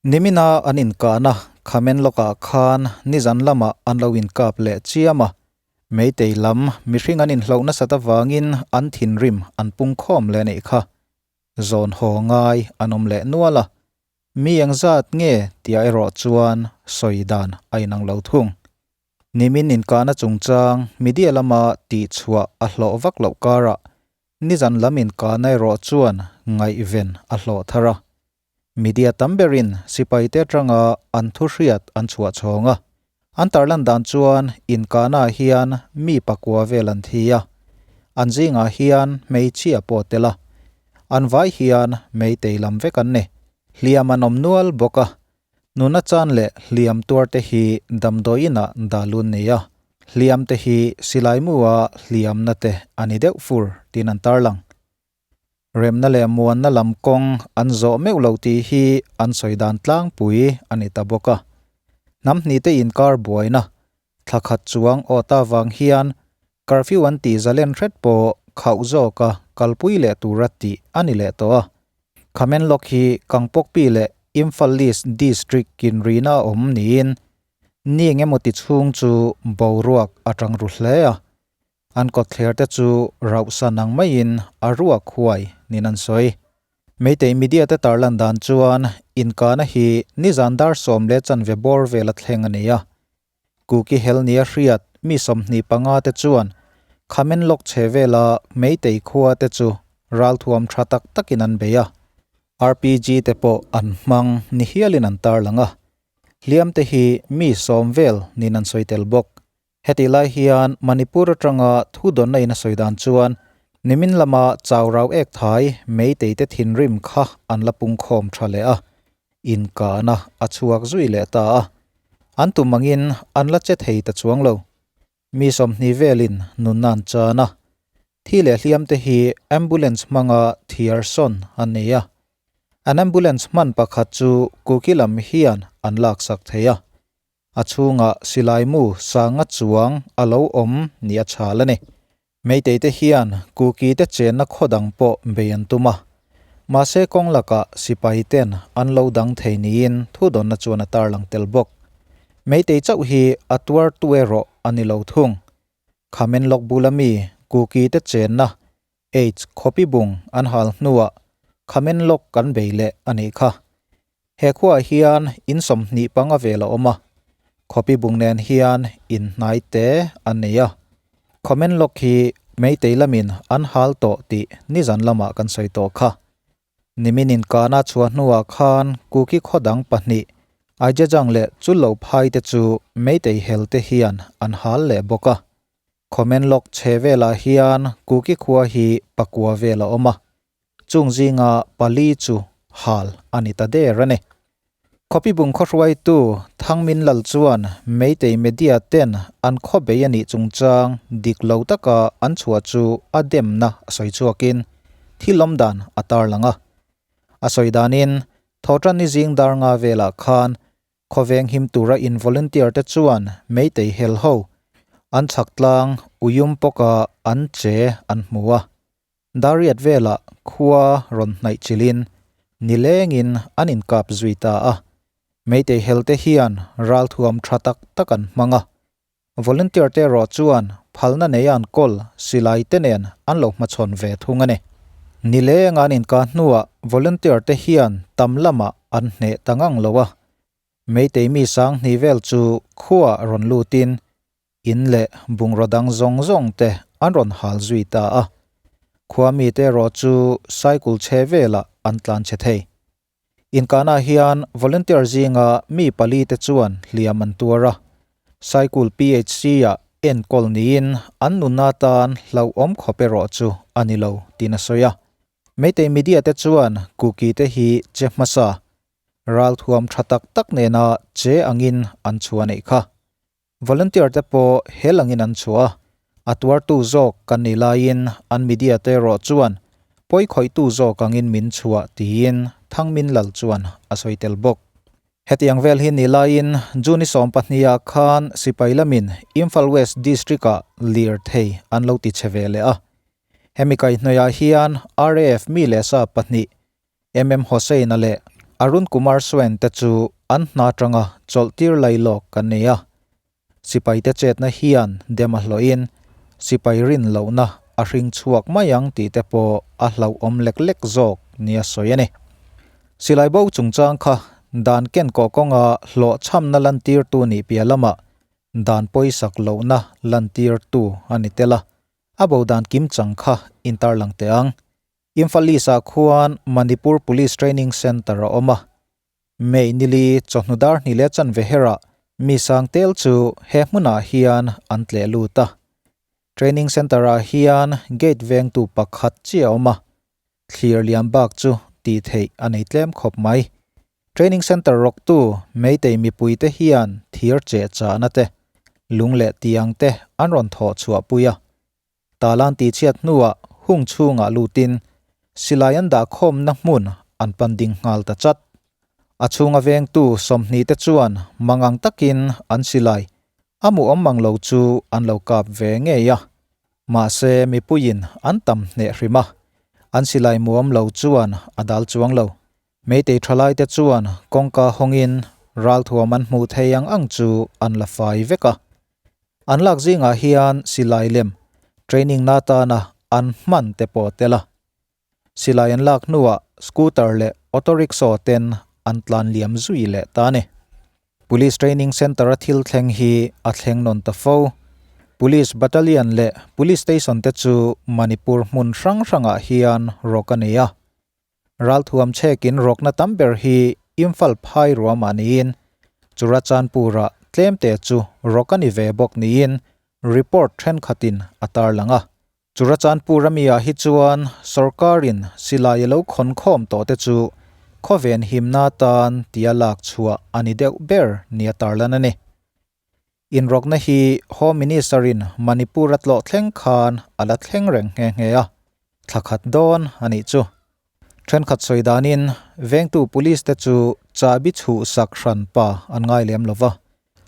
Nimina an inkahna Khamen lawkah khan nizan lamah an lo inkap leh chiam a, Meitei lam mihring an inhloh nasat avangin an thinrim an pungkhawm leh anih kha. Zawn haw ngai an awm leh nual a, mi engzat nge tia erawh chuan sawi dan a inang lo thung. Nimin inkahna chungchang media lama tihchhuah a hlawh vak loh karah nizan lam inkahna erawh chuan ngaihven a hlawh thar a. Media tam berin sipaite atanga an thu hriat an chhuah chhawng a. An tarlan dan chuan inkahnaah hian mi pakua vel an thi a, an zingah hian hmeichhia pawh a tel a. An vai hian meitei lam vek an ni. Hliam an awm nual bawk a. Nuna chan leh hliam tuar te hi damdawi inah dah lun ni a. Hliam te hi silai mua hliamna te a ni deuh fur tiin an tarlang. Remna leh muanna lam kawng an zawh meuh lo tih hi an sawi dan tlangpui a ni ta bawk a. Hnam hnihte inkar buaina thla khat chuang awt avang hian curfew an tih zalen hret pawh khauh zawka kalpui leh tura tih a ni leh tawh a. Khamen lawk hi Kangpokpi leh Imphal East District kinrina a awm niin ni engemaw ti chhung chu boruak a tang ru hle a. An kawtthler te chu rauhsan ang maiin a ruak huai niin an sawi. Meitei media te tarlan dan chuan inkahna hi nizan dar 10:15 bawr vela thleng a ni a. Kuki hel nia hriat mi 25 te chuan Khamen lawk chhe vela Meitei khua te chu ralthuam tha tak takin an bei a. RPG te pawh an hmang ni hialin an tarlang a. Hliam te hi mi 10 vel niin an sawi tel bawk. Hetih lai hian Manipur atanga thu dawnna in a sawi dan chuan nimin lama chau rau ek thai Meitei te thinrim kha an la pungkhawm tha leh a, inkahna a chhuak zui leh ta a. An tum angin an la che thei ta chuang lo. Mi 20 velin nunna an chan a. Thi leh hliam te hi ambulance hmanga thiar sawn an ni a. An ambulance hman pakhat chu Kuki lam hian an laksak thei a. A chhungah silai mu sanga chuang a lo awm ni a chhal a ni. Meitei te hian Kuki te chenna khaw dang pawh bei an tum a. Mahse kawng lakah sipai ten an lo dang thei niin thu dawnna chuan a tarlang tel bawk. Meitei chauh hi a tuar tu erawh a ni lo thung. Khamen lawk bula mi Kuki te chenna H khawpi bung an hal hnuah Khamen lawk kan bei leh a nih kha. He khuaah hian in 25 vel a awm a, khawpi bung nen hian in hnai te an nei a. Khamen lawk hi Meitei lamin an hal tawh tih nizan lamah kan sawi tawh kha. Nimin inkahna chhuah hnuah khan Kuki khaw dang pahnih Aijajang leh Chullo phai te chu Meitei hel te hian an hal leh bawk a. Khamen lawk chhe velah hian Kuki khua hi pakua vel a awm a, chung zinga pali chu hal a ni ta der a ni. Khawpi bung khaw hruaitu Thangmin Lal chuan Meitei media ten an khaw bei a nih chungchang dik lo taka an chhuah chu a demna a sawi chhuakin thil awm dan a tarlang a. A sawi danin Thawhtanni zing dar nga velah khan Khawveng him tura in volunteer te chuan Meitei hel ho an chhak tlang Uyum pawka an che an hmu a. Dariat velah khua rawn hnaih chilhin nilengin an inkap zui ta a. Meitei hel te hian ralthuam tha tak tak an hmang a. Volunteer te erawh chuan phalna nei an kawl silai te nen an lo hmachhawn ve thung a ni. Nileng an inkah hnuah volunteer te hian tam lamah an hneh ta ngang lo a. Meitei mi 2000 vel chu khuaah rawn lutin in leh bungraw dang zawng zawng te an rawn hal zui ta a. Khua mite erawh chu cycle chhe velah an tlan chhe thei. Inkahnaah hian volunteer zinga mi pali te chuan hliam an tuar a, Saikul PHC-ah enkawl niin an nunna atan hlauhawm khawp erawh chu a ni lo tiin a sawi a. Meitei media te chuan Kuki te hi che hmasa, ralthuam tha tak tak nena che angin an chhuah neih kha. Volunteer te pawh he langin an chhuah a, a tuartu zawk kan nih laiin an media te erawh chuan pawi khawihtu zawk angin min chhuah tiin Thangmin Lal chuan a sawi tel bawk. Hetiang vel hi nih laiin June 20 ah khan sipai lamin Imphal West District-ah lirthei an lo ti che ve leh a. Hemi kaihhnawihah hian RAF mi leh sa pahnih MM Hossain-a leh Arun Kumar Swain te chu an hna atanga chawlhtir lailawk an ni a. Sipaite chetna hian dem a hlawhin sipai rin lohna a hring chhuak mai ang tih te pawh a hlauhawm lek lek zawk nia sawi a ni. Silai bo chungchang kha dan kenkawh kawnga hlawhchhamna lantirtu nih piah lamah dan pawisak lohna lantirtu a ni tel a, a bo dan kimchang kha intarlang teh ang. Imphal East-ah khuan Manipur Police Training Centre a awm a. May nili chawhnu dar hnih leh chanve herah mi sang tel chu he hmunah hian an tleh lut a. Training Centre-ah hian gate vengtu pakhat chiah a awm a, thlir liam bak chu tih theih a nei tlem khawp mai. Training Centre rawktu Meitei mipuite hian thir cheh chahna te, lung leh tiang te an rawn thawh chhuahpui a. Talan tihchhiat hnuah hung chhungah lutin silai an dah khawmna hmun an pan ding nghal ta chat. A chhunga vengtu 20 te chuan mangang takin an silai a muawm mang lo chu an lo kap ve ngei a. Mahse mipuiin an tam hneh hrim a, an silai muawm lo chuan a dal chuang lo. Meitei thalaite chuan kawngka hawngin ralthuam an hmuh thei ang ang chu an la fai vek a. An lak zingah hian silai lem training na atana an hman te pawh a tel a. Silai an lak hnuah scooter leh auto rickshaw ten an tlan liam zui leh ta a ni. Police training centre a thil thleng hi a thleng nawn ta fo. Police battalion leh police station te chu Manipur hmun hrang hrangah hian rawk a ni a. Ralthuam chhekin rawkna tam ber hi Imphal phai ruamah niin Churachandpur-ah tlemte chu rawk a ni ve bawk niin report thenkhatin a tarlang a. Churachandpur ami-ah hi chuan sorkarin silai a lo khawn khawm tawh te chu khawven himna atan tia lak chhuah a ni deuh ber nia tarlan a ni. Inrawkna hi Home Minister-in Manipur a tlawh thleng khan a la thleng reng nghe nghe a, thla khat dawn a nih chu. Thenkhat sawi danin vengtu police te chu chahbi chhuhsak hran pa an ngai lem lo va,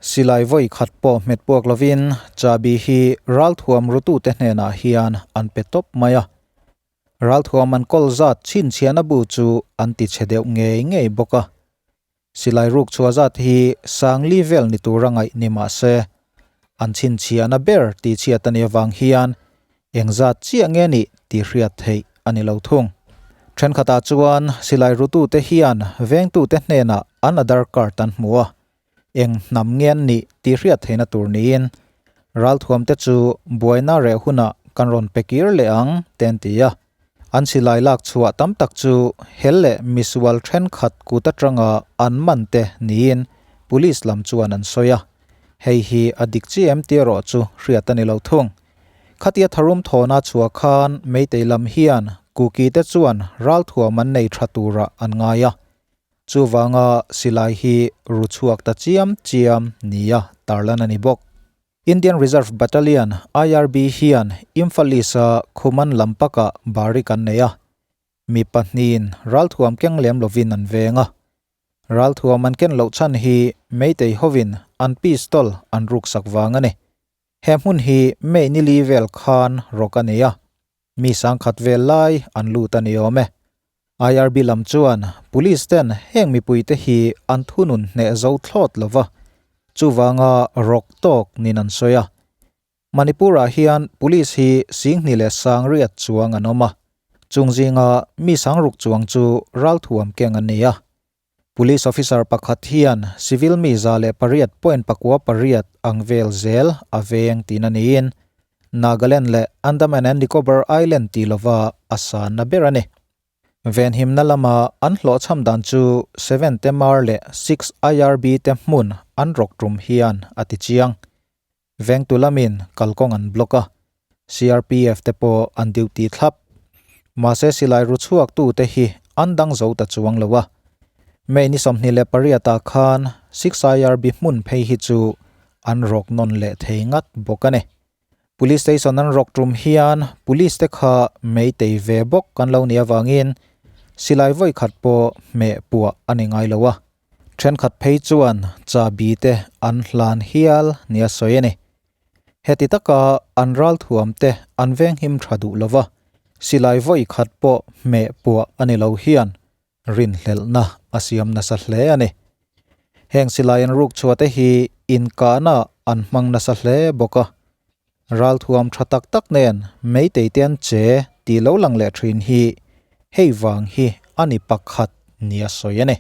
silai vawi khat pawh hmet puak lovin chahbi hi ralthuam rutute hnenah hian an pe tawp mai a. Ralthuam an kawl zat chhinchhiahna bu chu an ti chhe deuh ngei ngei bawk a. Silai ruk chhuah zat hi Sangli vel ni tura ngaih ni mah se, an chhinchhiahna ber tihchhiat a nih avang hian engzat chiah nge nih tih hriat theih a ni lo thung. Thenkhatah chuan silai rutute hian vengtute hnenah an Aadhaar card an hmu a, eng hnam nge an nih tih hriat theihna tur niin ralthuamte chu buaina reh hunah kan rawn pe kir leh ang te an ti a. An silai lak chhuah tam tak chu hel leh misual thenkhat kut atanga an man te niin police lam chuan an sawi a, hei hi a dik chi em tih erawh chu hriat a ni lo thung. Khatia tharum thawna chhuah khan Meitei lam hian Kuki te chuan ralthuam an nei tha turah an ngai a, chuvanga silai hi ru chhuak ta chiam chiam nia tarlan a ni bawk. Indian Reserve Battalion, IRB, hian Imphal East-a Khuman lam pakah barik an nei a, mi pahnihin ralthuam keng lem lovin an veng a. Ralthuam an ken loh chhan hi Meitei hovin an pistol an ruksak vang a ni. He hmun hi May nili vel khan rawk a nei a, mi sangkhat vel lai an lut a ni awm e. IRB lam chuan Police ten heng mipuite hi an thunun hneh zo thlawt lo va, chuvanga rawk tawk nin an sawi a. Manipur-ah hian Police hi 20 leh 80 chuang an awm a, chung zinga mi 60 chuang chu ralthuam keng an ni a. Police officer pakhat hian civil mi 108.98 ang vel zel a veng tihna niin Nagaland leh Andaman and Nicobar Island tih lova a sanna ber a ni. Venhimna lama an hlawhchham dan chu 7 te mar leh 6 IRB te hmun an rawk tum hian a ti chiang. Vengtu lamin kalkawng an block a, CRPF te pawh an duty thlap. Mahse silai ru chhuak tu te hi an dang zo ta chuang lo a. May ni 28 ah khan 6 IRB hmun phei hi chu an rawk nawn leh thei ngat bawk a ni. Police station an rawk tum hian police te kha meitei ve bawk kan lo nih avangin silai vawi khat pawh hmeh puah a ni ngai lo a. Thenkhat phei chuan chahbi te an hlan hial nia sawi a ni. Heti taka an ralthuam te an venghim tha duh lova, silai vawi khat pawh hmeh puah a ni lo hian rinhlelhna a siam nasa hle a ni. Heng silai an ruk chhuah te hi inkahna an hmang nasa hle bawk a. Ralthuam tha tak tak nen Meitei te an che tih lo lang leh thin hi hei vang hi a ni pakhat nia sawi a ni.